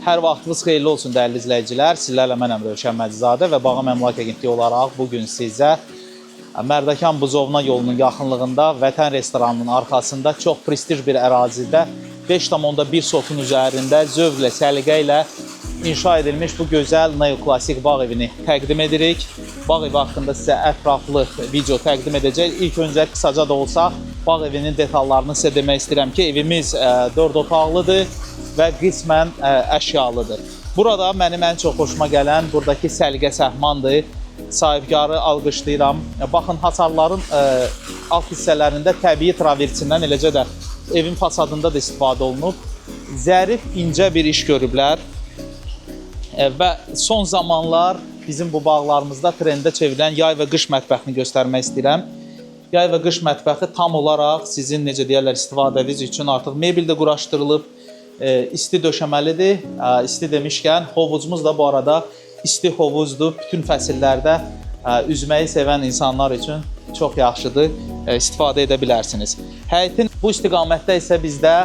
Hər vaxtınız xeyirli olsun dəyərli izləyicilər. Sizlərlə mənəm Rövşən Məcizadə və Bağım Əmlak Agentliyi olaraq bu gün sizə Mərdəkan Buzovna yolunun yaxınlığında Vətən restoranının arxasında çox prestij bir ərazidə 5,1 sotun üzərində zövqlə, səliqə ilə inşa edilmiş bu gözəl neoklasik bağ evini təqdim edirik. Bağ evi haqqında sizə ətraflı video təqdim edəcəyik. İlk öncə qısaca da olsa bağ evinin detallarını sizə demək istəyirəm ki, evimiz 4 otaqlıdır və qismən əşyalıdır. Burada mənim ən çox xoşuma gələn buradakı səliqə səhmandır. Sahibkarı alqışlayıram. Baxın, hasarların alt hissələrində təbii traversindən, eləcə də evin fasadında da istifadə olunub. Zərif, incə bir iş görüblər. Və son zamanlar bizim bu bağlarımızda trendə çevrilən yay və qış mətbəxini göstərmək istəyirəm. Yay və qış mətbəxi tam olaraq sizin necə deyərlər istifadəniz üçün artıq mebel də quraşdırılıb, isti döşəməlidir. İsti demişkən hovuzumuz da bu arada isti hovuzdur. Bütün fəsillərdə üzməyi sevən insanlar üçün çox yaxşıdır. İstifadə edə bilərsiniz. Həyətin bu istiqamətdə isə bizdə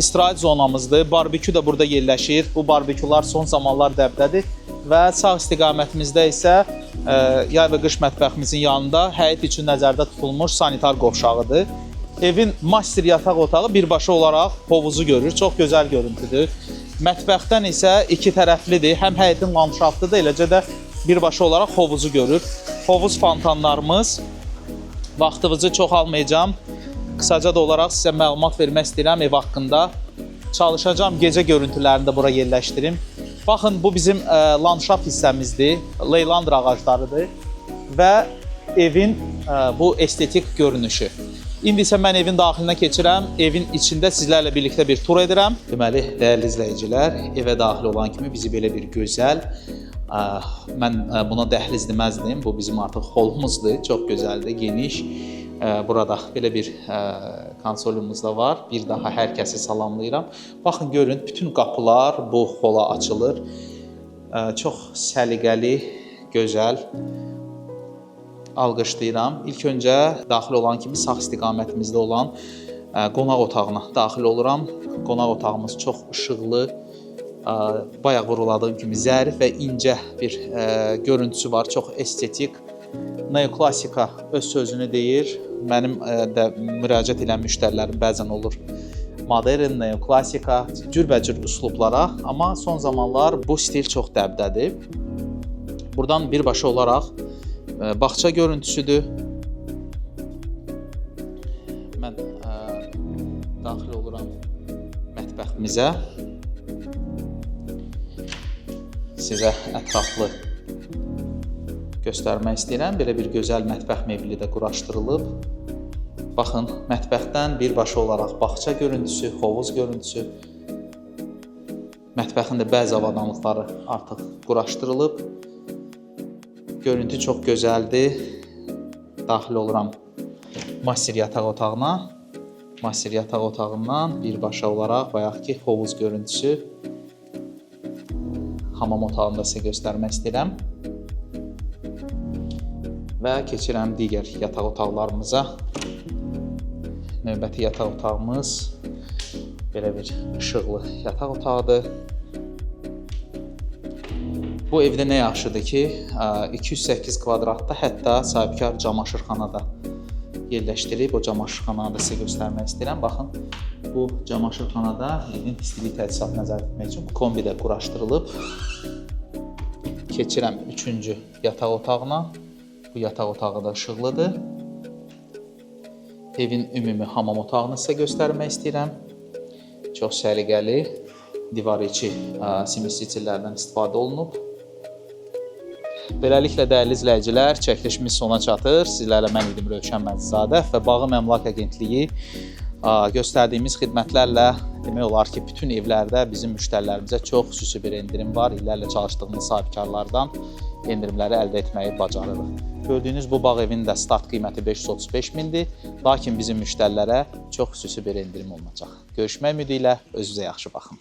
istirahət zonamızdır. Barbekü də burada yerləşir. Bu barbekülər son zamanlar dəbdədir və sağ istiqamətimizdə isə yay və qış mətbəximizin yanında həyət üçün nəzərdə tutulmuş sanitar qovşağıdır. Evin master yataq otağı birbaşa olaraq hovuzu görür. Çox gözəl görüntüdür. Mətbəxdən isə iki tərəflidir. Həm həyətin landşaftıdır, eləcə də birbaşa olaraq hovuzu görür. Hovuz fontanlarımız. Vaxtınızı çox almayacağam. Qısaca da olaraq sizə məlumat vermək istəyirəm ev haqqında. Çalışacağam gecə görüntülərini də bura yerləşdirim. Baxın, bu bizim landşaft hissəmizdir. Leylandr ağaclarıdır və evin bu estetik görünüşü. İndi isə mən evin daxilinə keçirəm. Evin içində sizlərlə birlikdə bir tur edirəm. Deməli, dəyərli izləyicilər, evə daxil olan kimi bizi belə bir gözəl mən buna dəhliz deməzdim. Bu bizim artıq holumuzdur. Çox gözəldir, geniş. Burada belə bir konsolumuz da var. Bir daha hər kəsi salamlayıram. Baxın, görün, bütün qapılar bu hola açılır. Çox səliqəli, gözəl. Alqışlayıram. İlk öncə daxil olan kimi sağ istiqamətimizdə olan qonaq otağına daxil oluram. Qonaq otağımız çox işıqlı, bayaq vurğuladığım kimi zərif və incə bir görüntüsü var, çox estetik. Neoklasika öz sözünü deyir. Mənim də müraciət edən müştərilərim bəzən olur modern, neoklasika, cürbəcür üslublara, amma son zamanlar bu stil çox dəbdədir. Buradan birbaşa olaraq bağça görüntüsüdür. Mən daxil oluram mətbəximizə. Sizə ətraflı göstərmək istəyirəm. Belə bir gözəl mətbəx mebeli də quraşdırılıb. Baxın, mətbəxdən birbaşa olaraq bağça görüntüsü, hovuz görüntüsü. Mətbəxin də bəzi avadanlıqları artıq quraşdırılıb. Görüntü çox gözəldir. Daxil oluram master yataq otağına. Master yataq otağından birbaşa olaraq bayaq ki hovuz görüntüsü. Hamam otağını da sizə göstərmək istəyirəm. Və keçirəm digər yataq otaqlarımıza. Növbəti yataq otağımız belə bir işıqlı yataq otağıdır. Bu evdə nə yaxşıdır ki, 208 kvadratda hətta sahibkar camaşırxana da yerləşdirib. O camaşırxananı da sizə göstərmək istəyirəm. Baxın, bu camaşırxanada evin istilik təchizatını nəzərdə tutmaq üçün kombi də quraşdırılıb. Keçirəm üçüncü yataq otağına. Bu yataq otağı da işıqlıdır. Evin ümumi hamam otağını sizə göstərmək istəyirəm. Çox səliqəli, divar içi simit stillərdən istifadə olunub. Beləliklə dəyərli izləyicilər, çəkilişimiz sona çatır. Sizlərlə mən idim Rövşən Məcizadə və Bağım Əmlak Agentliyi göstərdiyimiz xidmətlərlə demək olar ki, bütün evlərdə bizim müştərilərimizə çox xüsusi bir endirim var. İllərlə çalışdığımız sahibkarlardan endirimləri əldə etməyi bacarırıq. Gördüyünüz bu bağ evinin də start qiyməti 535 mindir, lakin bizim müştərilərə çox xüsusi bir endirim olunacaq. Görüşmək ümidi ilə özünüzə yaxşı baxın.